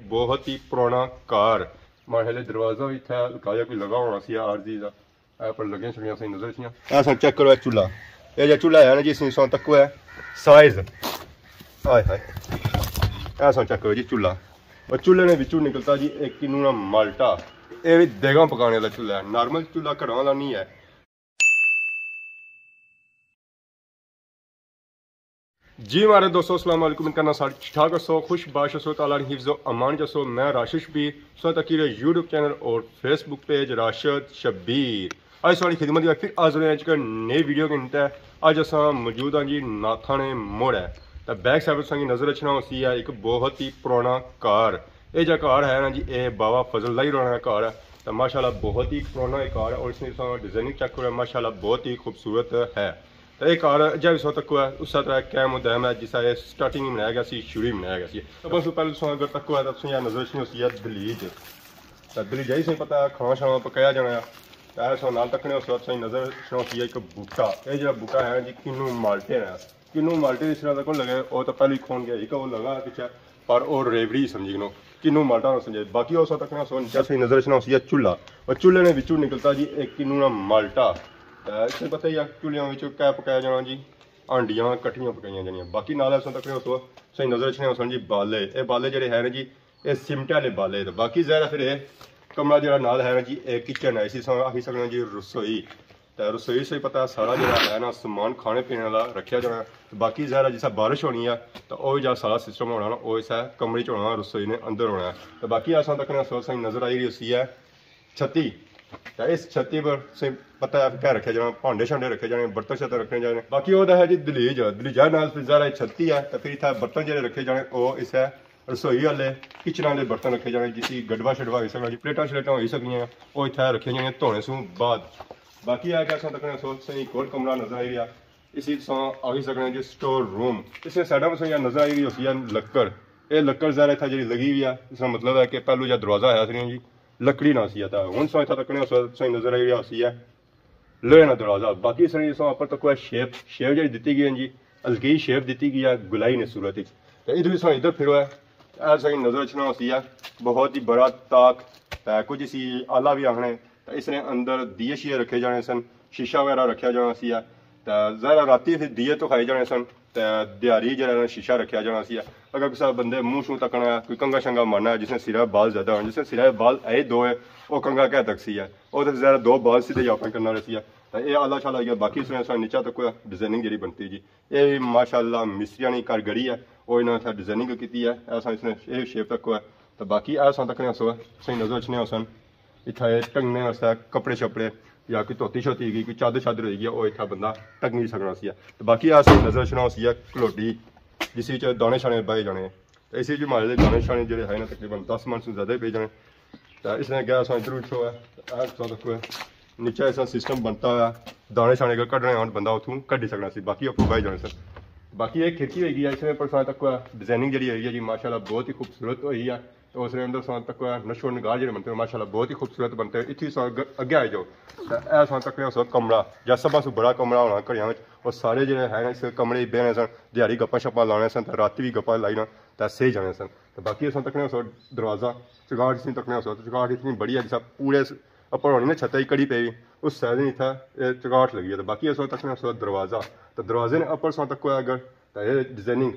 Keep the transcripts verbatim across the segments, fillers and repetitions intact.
بہت ہی پرانا گھر۔ ماڑے خیال دروازہ وی اتھے ہلکا جیا کوئی لگا ہونا سی عارضی دا۔ اے پر لگیاں شگیاں سہی نظر اچھیاں۔ اے سن چیک کرو اے چولہا۔ اے جا چولہا ہے نا جی، سن سن تکو ہے سائز۔ ہائے ہائے۔ اے سن چیک کرو جی چولہا۔ اور چولہے نے وچوں نکلتا جی ایک کنو نا مالٹا۔ اے وی دیگاں پکانے والا چولہا ہے، نارمل چولہا گھراں والا نہیں ہے۔ جی ماڑے دوستو، السلام علیکم۔ کرنا سارے ٹھیک ٹھاک ہسو، خوش باش ہسو، تعالیٰ نے حفظ و امان چ ہسو۔ میں راشد شبیر، سو تکی رہے یوٹیوب چینل اور فیس بک پیج راشد شبیر۔ اج ساری خدمت میں پھر حاضر ہیں ایک نئی ویڈیو کے اندر۔ اج اساں موجود ہاں جی ناتھانے موڑ ہے۔ تے بیک سائیڈ تساں کی نظر اچھنا ہوسی ہے ایک بہت ہی پرانا گھر۔ اے جا گھر ہے نا جی، اے بابا فضل اللہ ہی رانا گھر ہے۔ تے ماشاءاللہ بہت ہی پرانا ایک گھر ہے اور اس نے تساں ڈیزائننگ چیک کرو، ماشاءاللہ بہت ہی خوبصورت ہے۔ تے ایک گھر جا بھی سو تکو ہے، اس طرح قائم و دائم ہے، جس طرح سٹارٹنگ ہی بنایا گیا سی، شروع ہی بنایا گیا سی۔ تے بس پہلے تساں اگر تکو ہے تے تساں نظر اچھنی ہوسی ہے دلیج۔ تے دلیج ہی سہی پتہ ہے کھانا شانا پکایا جانا ہے۔ تے سو نال تکنے اس وقت سہی نظر اچھنا ہوسی ہے ایک بوٹا۔ اے جڑا بوٹا ہے جی کنو مالٹے ہے۔ کنو مالٹے اس طرح تکو لگے، او تے پہلے ہی کھون گیا، ایک او لگا پیچھے، پر او ریوڑی سمجھی کنو۔ کنو مالٹا نہ سمجھے۔ باقی او سو تکنا سو نیچے سہی نظر اچھنا ہوسی ہے چولہا۔ اور چولہے نے وچوں نکلتا جی ایک کنو نا مالٹا۔ تے اس نے پتہ ہی ہے چولہیاں وچ کیا پکایا جانا جی، ہانڈیاں کٹھیاں پکائیاں جانیاں۔ باقی نال اساں تکنے سو سہی نظر اچھنے ہوسن جی بالے۔ اے بالے جڑے ہے نا جی، اے سیمنٹ والے بالے۔ تے باقی ظاہر ہے پھر اے کمرہ جڑا نال ہے نا جی، اے کچن ہے، اسی اساں آکھی سکنے جی رسوئی۔ تے رسوئی سے پتہ ہے سارا جڑا ہے نا سامان کھانے پینے والا رکھیا جانا ہے۔ تے باقی ظاہر ہے جسا بارش ہونی ہے تے او جا سارا سسٹم ہونا نا، او اسے کمرے چ ہونا، رسوئی نے اندر ہونا ہے۔ تے باقی اساں تکنے سو سہی نظر آئی رہی ہوسی ہے چھتی۔ تے اس چھتی پر سے پتہ ہے کیا رکھے جانا، بھانڈے شانڈے رکھے جانے، برتن شرتن رکھے جانے۔ باقی او دا ہے جی دلیج، دلیجا نال پھر ظاہر ہے چھتی ہے، تے پھر اتھے برتن جڑے رکھے جانے، او اس ہے رسوئی والے، کچن والے برتن رکھے جانے، جسی گڈوا شڈوا ہوئی سکنا جی، پلیٹاں شلیٹاں ہوئی سکنیاں، او اتھے رکھے جانے دھونے سوں بعد۔ باقی ہے کہ اساں تکنے سو سے ایک اور کمرہ نظر آئی رہیا، اسی تساں آکھی سکنے جی سٹور روم۔ اس نے سائیڈاں پر سو یا نظر آئی رہی ہوسی ہے لکڑ۔ اے لکڑ ظاہر ہے اتھا جڑی لگی ہوئی ہے، اس کا مطلب ہے کہ پہلو جا دروازہ ہے سنی جی، لکڑی نہ سی آتا۔ ہن سو اتھا تکنے سو سوئی نظر آئی رہی ہوسی ہے لوہے نا دروازہ۔ باقی سنی سو اپر تکو ہے شیپ، شیپ جڑی دتی گئی ہے جی، ہلکی شیپ دتی گئی ہے گلائی نے صورت وچ۔ تے ادھر سو ادھر پھرو ہے، اے سنی نظر اچھنا ہوسی ہے بہت ہی بڑا تاک، تے کچھ اسی آلہ بھی آخنے۔ تے اس نے اندر دیے شیے رکھے جانے سن، شیشہ وغیرہ رکھیا جانا سی ہے۔ تے ظاہر ہے راتی پھر دیے تو کھائے جانے سن، تے دیہاڑی جڑا ہے نا شیشہ رکھیا جانا سی ہے۔ اگر کسے بندے منہ شو تکنا ہے، کوئی کنگا شنگا مارنا ہے، جس نے سرا بال زیادہ ہون، جس نے سرا بال اے دو ہے، او کنگا کہہ تک سی ہے۔ او تے ظاہر ہے دو بال سیدھے ہی اپنے کرنا رہسی ہے۔ تے اے آلہ شالا ہوئی گیا، باقی اس نے اساں نیچا تک کوئی ڈیزائننگ جڑی بنتی جی۔ اے وی ماشاءاللہ مستریاں نی کارگری ہے، او انہاں اتھا ڈیزائننگ کیتی ہے، اساں اس نے اے شیپ تک کوئی۔ تے باقی اے اساں تکنے سو، سہی نظر اچھنے ہوسن۔ اتھا اے ٹنگنے واسطے کپڑے شپڑے یا کوئی دھوتی شوتی ہوئی گئی، کوئی چادر شادر ہوئی گئی، او اتھا بندہ ٹنگی سکنا سی۔ تے باقی اے سہی نظر اچھنا ہوسی ہے کلوڈی، جس وچ دانے شانے بائے جانے۔ تے اس وچ ماڑے دے دانے شانے جڑے ہے نا تقریباً دس من سوں زیادہ ہی پئی جانے۔ تے اس نے اگے اساں ادھر اٹھو ہے، تے اے تساں تکو ہے۔ نیچے ایسا سسٹم بنتا ہے، دانے شانے اگر کڈنے ہون بندہ اتھوں کڈی سکنا سی، باقی اپر بہی جانے سن۔ باقی ایک کھڑکی ہوئی گئی ہے، اس نے پر تساں تکو ہے ڈیزائننگ جڑی ہوئی ہے جی ماشاءاللہ بہت ہی خوبصورت ہوئی ہے۔ تے اس نے اندر تساں تکو ہے نقش و نگار جڑے بنتے ہیں ماشاءاللہ بہت ہی خوبصورت بنتے ہیں۔ اتھی تساں اگ-، اگے آئی جاؤ تے اے تساں تکنے سو کمرہ یا سبھاں سوں بڑا کمرہ ہونا گھڑیاں وچ، اور سارے جڑے ہیں اس کمرے وچ بہنے سن، دیہاڑی گپاں شپاں لانے سن تے راتی وی گپاں لائی نا تے سہی جانے سن۔ تے باقی اساں تکنے سو دروازہ، چگاٹ جس نی تکنے سو، چگاٹ اتنی بڑی ہے جسا پورے س-، اپر ہونی نا چھتا ہی کڑی پئی ہوئی، اس سائز نی اتھا اے چگاٹ لگی ہے۔ تے باقی اساں تکنے سو دروازہ، تے دروازے نے اپر اساں تکو ہے اگر تے اے ڈیزائننگ،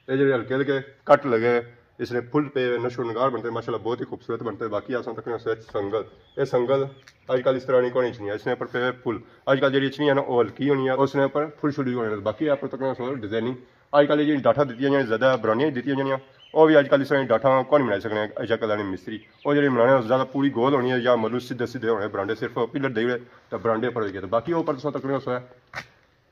اے جڑے ہلکے ہلکے کٹ لگے، اس نے پھل پے ہوئے، نقش و نگار بنتے ماشاءاللہ بہت ہی خوبصورت بنتے۔ باقی اساں تکنے سو سنگل، اے سنگل اج کل اس طرح نی کونی اچھنی ہے، اس نے اپر پے ہوئے پھل۔ اج کل جڑی اچھنی ہے نا او ہلکی ہونی ہے، اس نے اپر پھل شل وی ہونے۔ باقی اپر تکنے سو ڈیزائننگ، اج کل جیہڑیاں ڈاٹھاں دتیاں جانیاں، زیادہ برانڈیاں دتیاں جانیاں، او وی اج کل اس طرح ڈاٹھاں کون بنائی سکنے؟ اج کل آلے مستری او جیہڑے بنانے زیادہ پوری گول ہونی ہے یا مطلب سیدھے سیدھے ہونے برانڈے، صرف پلر دے ہوئے تے برانڈے اپر ہوئی گئے۔ تے باقی اوپر تساں تکنے سو ہے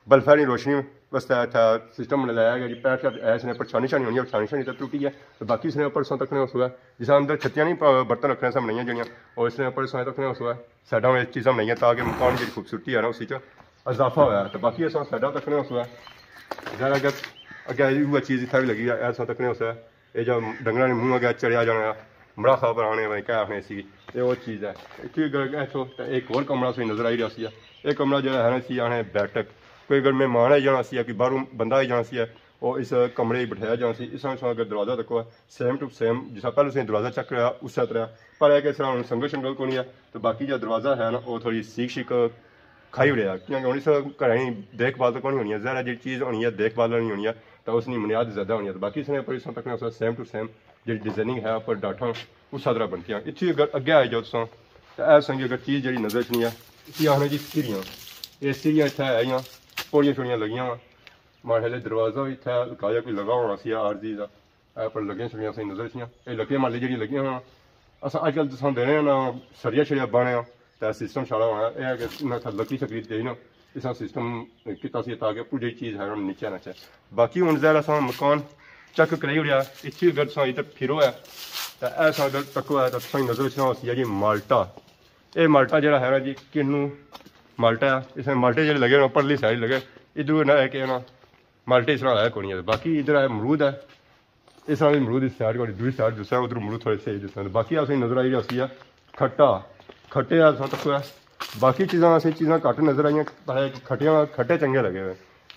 بلفاں نی روشنی واسطے اتھا سسٹم بنایا گیا جی، پائپ شائپ ہے اس نے اپر چھانی چھانی ہونی ہے، چھانی چھانی تے ٹوٹی ہے۔ تے باقی اس نے اپر تساں تکنے سو ہے جس اندر چھتیاں نی پ-، برتن رکھنے سے بنائیاں جانیاں، اور اس نے اپر تساں تکنے سو ہے سائیڈاں وچ چیزاں بنائیاں تاکہ مکان جیہڑی خوبصورتی ہے نا اسی چ اضافہ ہویا۔ تے باقی اساں سائیڈاں تکنے اس وقت ظاہر ہے کہ اگے اوہی چیز اتھا وی لگی ہے، اساں تکنے اس وقت اے جو ڈنگراں نے منہ اگے چڑھیا جانا، مڑاخا پر آنے بھائی کیا آخنے اسی، اے او چیز ہے۔ اتھی اگر اے تھو تے ایک ہور کمرہ سی نظر آئی رہیا سی، اے کمرہ جڑا ہے نا اسی آخنے بیٹھک، کوئی اگر مہمان آئی جانا سی یا کوئی باہروں بندہ آئی جانا سی، وہ اس کمرے ہی بٹھایا جانا سی۔ اس طرح اگر دروازہ تکو ہے، سیم ٹو سیم جس طرح پہلے سے دروازہ چیک کرایا، اس طرح۔ پر ہے کہ اس طرح ہن سنگل شنگل کونی ہے، تو باقی جو دروازہ ہے نا، وہ تھوڑی سیک شیک کھائی اڑیا، کیونکہ ہن اس گھراں نی دیکھ بھال تو کونی ہونی ہے، ظاہر ہے جی چیز ہونی ہے، دیکھ بھال نہیں ہونی ہے، تو اس نی منیاد زیادہ ہونی ہے۔ تو باقی اس نے اوپر اس طرح تکنا سیم ٹو سیم جی ڈیزائننگ ہے، اوپر ڈاٹھاں اس طرح بنتی ہیں۔ اتھی اگر اگے آئی جاؤ تساں، تو اے سنگی اگر چیز جی نظر اچھنی ہے، اتھی آخنے جی سیڑھیاں، یہ سیڑھیاں اتھے آئیاں، پوڑیاں شوڑیاں لگیاں وا، ماڑے خیال دروازہ بھی اتھے کایا کوئی لگا ہونا سی عارضی دا۔ اے پر لگیاں شگیاں سہی نظر اچھیاں۔ اے لکڑیاں مالے جیڑھیاں لگیاں ہویاں، اساں اج کل تساں دینے آں نا، سریا شریا بانے آں، تے سسٹم ساڑا ہونا اے ہے کہ انہاں اتھا لکڑی شکڑی دئی نا، اساں سسٹم کیتا سی تاکہ پوری چیز ہے نا نیچے نہ چے۔ باقی ہن ظاہر اساں مکان چیک کرائی اڑیا، اتھی اگر تساں اتھے پھرو ہے، تے اے اساں اگر تکو ہے تے تساں نظر اچھنا ہوسی جی مالٹا۔ اے مالٹا جیڑھا ہے نا جی، کنوں مالٹا ہے، اس نے مالٹے جیڑھے لگے نا پرلی سائیڈ لگے، ادھروں نہ ہے کہ نا مالٹے اس طرح ہے کونی ہے۔ باقی ادھر ہے امرود ہے، اس طرح بھی امرود اس سائیڈ کو، دوسری سائیڈ دوسرا، ادھر امرود تھوڑے سے جس طرح۔ باقی اسیں نظر آئی رہا سی ہے کھٹا، کھٹے ہے اساں تک ہے۔ باقی چیزاں اسیں چیزاں گھٹ نظر آئیاں، پر کھٹیاں، کھٹے چنگے لگے ہوئے۔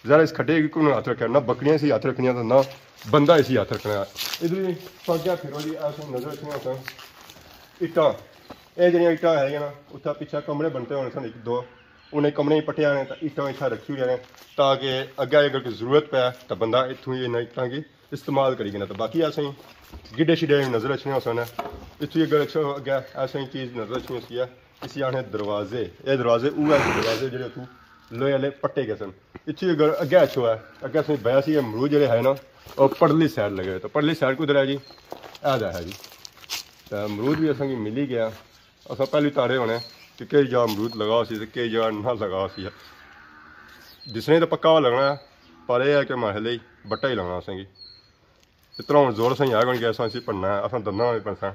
ظاہر اس کھٹے کی کون ہاتھ رکھے، نہ بکریاں اسی ہاتھ رکھنیاں تے نہ بندہ اسی ہاتھ رکھنا ہے۔ ادھر بھی پاکیا پھرو جی، اسیں نظر رکھنے اساں اٹاں، اے جڑیاں اٹاں ہے نا، اتھا پیچھے کمرے بنتے ہونے سن ایک دو، انہیں کمرے ہی پٹے آنے تے اٹاں اتھا رکھی ہوئی نے، تاکہ اگے اگر کوئی ضرورت پے تو بندہ اتھوں ہی انہاں اٹاں کی استعمال کری گنا۔ تو باقی اسیں گڈے شڈے نظر اچھنے ہوسن۔ اتھوں اگر اچھو اگے اسیں چیز نظر اچھنی ہوسی ہے، اسی آخنے دروازے۔ اے دروازے اوہ ہے دروازے جڑے اتھوں لوہے والے پٹے گئے سن۔ اتھوں اگر اگے اچھو ہے، اگے اسیں بیا سی امرود جڑے ہے نا، وہ پرلی سائیڈ لگے ہوئے۔ تو پرلی سائیڈ کدھر ہے جی؟ اے دا ہے جی۔ تے امرود بھی اساں کی ملی گیا۔ اساں پہلی تارے ہونے کہ کئی جگہ امرود لگا ہوسی تے کئی جگہ نہ لگا ہوسی۔ دسنے تو پکا لگنا ہے، پر اے ہے کہ ماڑے خیال بٹا ہی لگنا اساں کی۔ اتنا ہن زور اساں کی ہے کونی کہ اساں اسی پڑنا ہے، اساں دنداں نال ہی پڑساں۔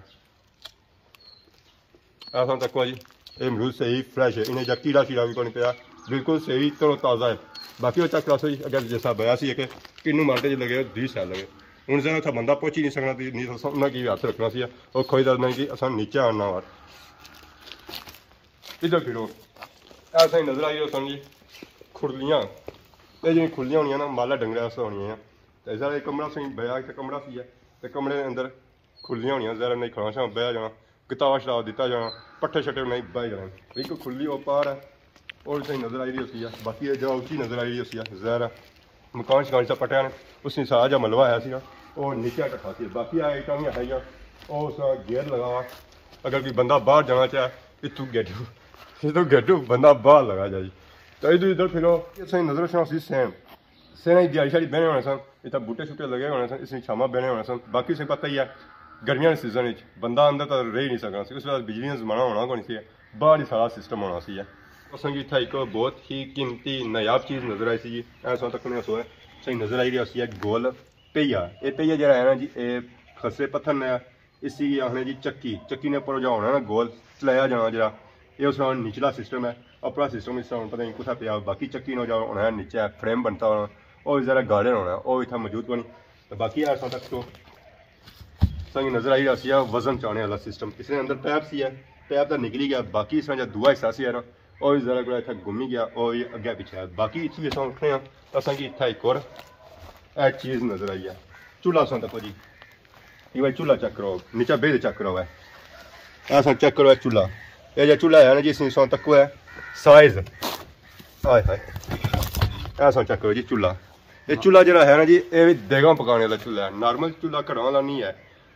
اساں تکو جی، اے امرود صحیح فریش ہے، انہیں جا کیڑا شیڑا بھی کونی پیا، بالکل صحیح تر و تازہ ہے۔ باقی وہ چیک کراسو جی، اگر جیسا بیا سی کہ کنوں مالٹے جی لگے، دوئی سائیڈ لگے۔ ہن ذرا اتھا بندہ پہنچی نہیں سکنا، تے نہیں تو انہاں کی بھی ہاتھ رکھنا سی، اور کھوئی درد نہیں کہ اساں نیچے آنا وار۔ ادھر پھرو، ایسا ہی نظر آئی رہا سن جی کھرلیاں۔ اے جی کھرلیاں ہونیاں نا، مالا ڈنگرے واسطے ہونیاں ہیں۔ تے ذرا ایک کمرہ سی، بیا ایک کمرہ سی ہے، تے کمرے دے اندر کھرلیاں ہونیاں، ذرا نہیں کھڑا شاں بیا جانا، کتاباں شتاباں دتا جانا، پٹھے شٹھے نہیں بہی جانا۔ ایک کھرلی او پار ہے، اور اتنی نظر آئی رہی ہوسی ہے، باقی اے جگہ اچی نظر آئی رہی ہوسی ہے، ظاہر ہے مکان شکان سا پٹیا نے، اس نے سارا جا ملبہ آیا سی نا، او نیچے ٹکا سی۔ باقی آ ایٹاں بھی ہٹائیاں، او اس نا گیٹ لگا ہوا۔ اگر کوئی بندہ باہر جانا چاہے، اتھوں گیٹوں، اتھوں گیٹوں بندہ باہر لگا جائے۔ تو ادھر ادھر پھرو، اس نے نظر اچھنا سی سین۔ سینے دیہاڑی شاڑی بہنے ہونے سن، اتھا بوٹے شوٹے لگے ہونے سن، اس نے چھاواں بہنے ہونے سن۔ باقی اسے پتہ ہی ہے، گرمیاں دے سیزن وچ بندہ اندر تاں رہی نہیں سکنا سی، اس ویلے بجلی نا زمانہ ہونا کونی سی، باہر ہی سارا سسٹم ہونا سی۔ اساں کی اتھا ایک بہت ہی قیمتی نایاب چیز نظر آئی سی جی، ایسا تکنے سو ہے، اساں کی نظر آئی رہی سی ایک گول پہیا۔ اے پہیا جڑا ہے نا جی، اے خسرے پتھر نے، اسی کی آخنے جی چکی۔ چکی نے اپر جا ہونا نا گول چلایا جانا جڑا، اے اس طرح نچلا سسٹم ہے۔ اپرا سسٹم اس طرح پتہ نہیں کتھا پیا، باقی چکی نے جا ہونا ہے نیچے فریم بنتا ہونا، او ذرا گارڈن ہونا، او اتھا موجود کونی۔ تے باقی ایسا تک تو سنگ نظر آئی رہا سی وزن چانے والا سسٹم۔ اس نے اندر پیپ سی ہے، پیپ تو نکلی گیا، باقی اس طرح جا دعا حصہ سی ہے نا، او وی ذرا گڑا اتھا گھمی گیا، او وی اگے پیچھے ہے۔ باقی اتھوں اساں اٹھنے ہاں، اساں کی اتھا ایک اور اے چیز نظر آئی ہے۔ چولہا اساں تکو جی، یہ بھائی چولہا چیک کرو، نیچا بہہ تے چیک کرو ہے۔ اساں چیک کرو اے چولہا، اے جا چولہا ہے نا جی، اس نے اساں تکو ہے سائز۔ ہائے ہائے، اساں چیک کرو جی چولہا۔ یہ چولہا جڑا ہے نا جی، اے وی دیگاں پکانے والا چولہا ہے، نارمل چولہا گھڑاں والا نہیں ہے۔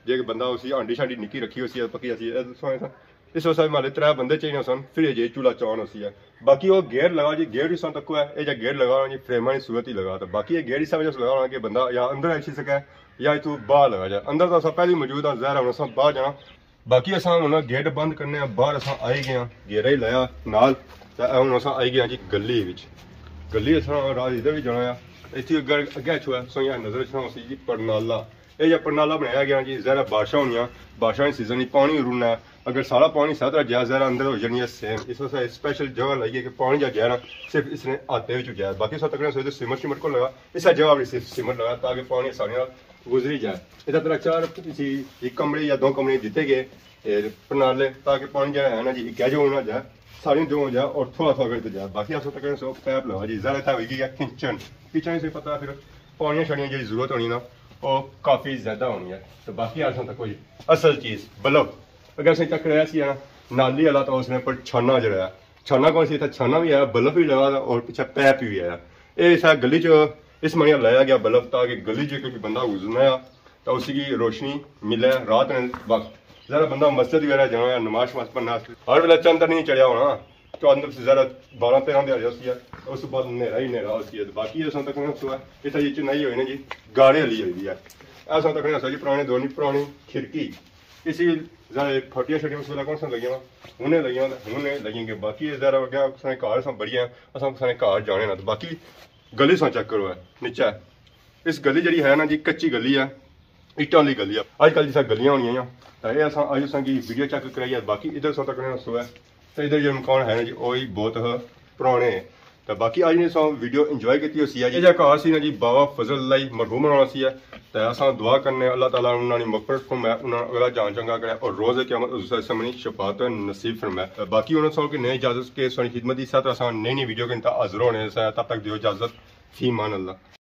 جے کہ بندہ اسی ہانڈی شانڈی نکی رکھی ہوسی ہے، پکی ہوسی ہے، اے تساں اس واسطے مالے ترے بندے چاہیے سن، پھر یہ جی چولہا چان ہوسی ہے۔ باقی وہ گیٹ لگا جی، گیٹ اس طرح تکو ہے، یہ جا گیٹ لگا ہونا جی، فریماں کی صورت ہی لگا، تو باقی یہ گیٹ اس وجہ سے لگا ہونا کہ بندہ یا اندر اچھی سکے یا اتھوں باہر لگا جائے۔ اندر تو اساں پہلے موجود ہاں، ظاہر ہے ہن اساں باہر جانا۔ باقی اساں ہن گیٹ بند کرنے ہاں، باہر اساں آئی گئے ہاں، گیٹ ہی لایا نال، تے ہن اساں آئی گئے ہاں جی گلی وچ۔ گلی اساں راہ ادھر بھی جانا ہے، اتھی اگر اگے چھوڑا سو یا نظر اچھنا ہوسی جی پرنالا۔ اے جا پرنالا بنایا گیا جی، ظاہر ہے بارشاں ہونیاں، بارشاں نے سیزن وچ پانی رڑنا ہے۔ اگر سارا پانی ساتھ رہ جائے، ظاہر ہے اندر ہو جانی ہے سیم۔ اس واسطے اسپیشل جگہ لائی ہے کہ پانی جا جائے نا، صرف اس نے ہاتھے وچ جائے۔ باقی سب تکڑے سوچتے سیمنٹ شیمنٹ کو لگا، اس جگہ بھی صرف سیمنٹ لگا تاکہ پانی آسانی نال گزری جائے۔ ادھر تک چار اسی ایک کمرے یا دو کمرے دیتے گئے، اے، پرنالے، تاکہ پانی جا ہے نا جی، ایک جو ہونا جائے، ساری جو ہو جائے اور تھوڑا تھوڑا کر کے جائے۔ باقی اساں تکڑے سو پیپ لگا جی، ظاہر ہے ہوئی گیا کچن، کچن سے پتہ پھر پانیاں شانیاں جیہڑی ضرورت ہونی نا، او کافی زیادہ ہونی ہے۔ تے باقی اساں تک کوئی اصل چیز بلب، اگر اساں تک رہیا سی نا، نالی والا، تو اس نے پر چھانا جیہڑا ہے، چھانا کون سی، اتھا چھانا بھی ہے، بلب بھی لگا دا اور پیچھے پیپ بھی ہے۔ اے اس گلی چ اس مانیا لایا گیا بلب، تاکہ گلی چ کوئی بندہ گزرنا ہے تو اسی کی روشنی ملے رات نے وقت۔ ذرا بندہ مسجد وغیرہ جانا ہے، نماز شماز پڑھنا، ہر ویلے چند نہیں چڑھیا ہونا، تو اندر سے ذرا بارہ تیرہ دے آ جاسی ہے، اس بعد نیرا ہی نیرا ہوسی ہے۔ باقی اساں تک سو ہے، اتھا یہ چنائی ہوئی نا جی، گاڑے والی ہوئی ہے۔ اساں تک سو جی پرانے دور نی، پرانی کھڑکی، اسی ذرا پھٹیاں شٹیاں اس ویلے کون سا لگیاں وا، ہنے لگیاں وا، ہنے لگیں گے۔ باقی یہ ذرا اگے اساں گھر ساں بڑی ہیں، اساں اساں گھر جانے نا۔ تو باقی گلی ساں چیک کرو ہے نیچے، اس گلی جڑی ہے نا جی، کچی گلی ہے، اٹاں والی گلی ہے۔ اج کل جسا گلیاں ہونیاں ہیں، تے اے اساں اج اساں کی ویڈیو چیک کرائی ہے۔ باقی ادھر سو تک سو ہے، تے ادھر جو مکان ہے نا جی، او ہی بہت پرانے ہیں۔ تے باقی اج نے سو ویڈیو انجوائے کیتی ہوسی ہے جی۔ اے جا گھر سی نا جی بابا فضل اللہ ہی مرحوم ہونا سی ہے، تے اساں دعا کرنے اللہ تعالیٰ انہاں نی مغفرت فرمائے، انہاں اگلا جان چنگا کرے اور روز قیامت اس سامنے شفاعت نصیب فرمائے۔ تے باقی انہاں سو کی نئی اجازت کے سونی خدمت دی ساتھ اساں نئی نئی ویڈیو کے انتا حاضر ہونے سے، تب تک دیو اجازت، فی امان اللہ۔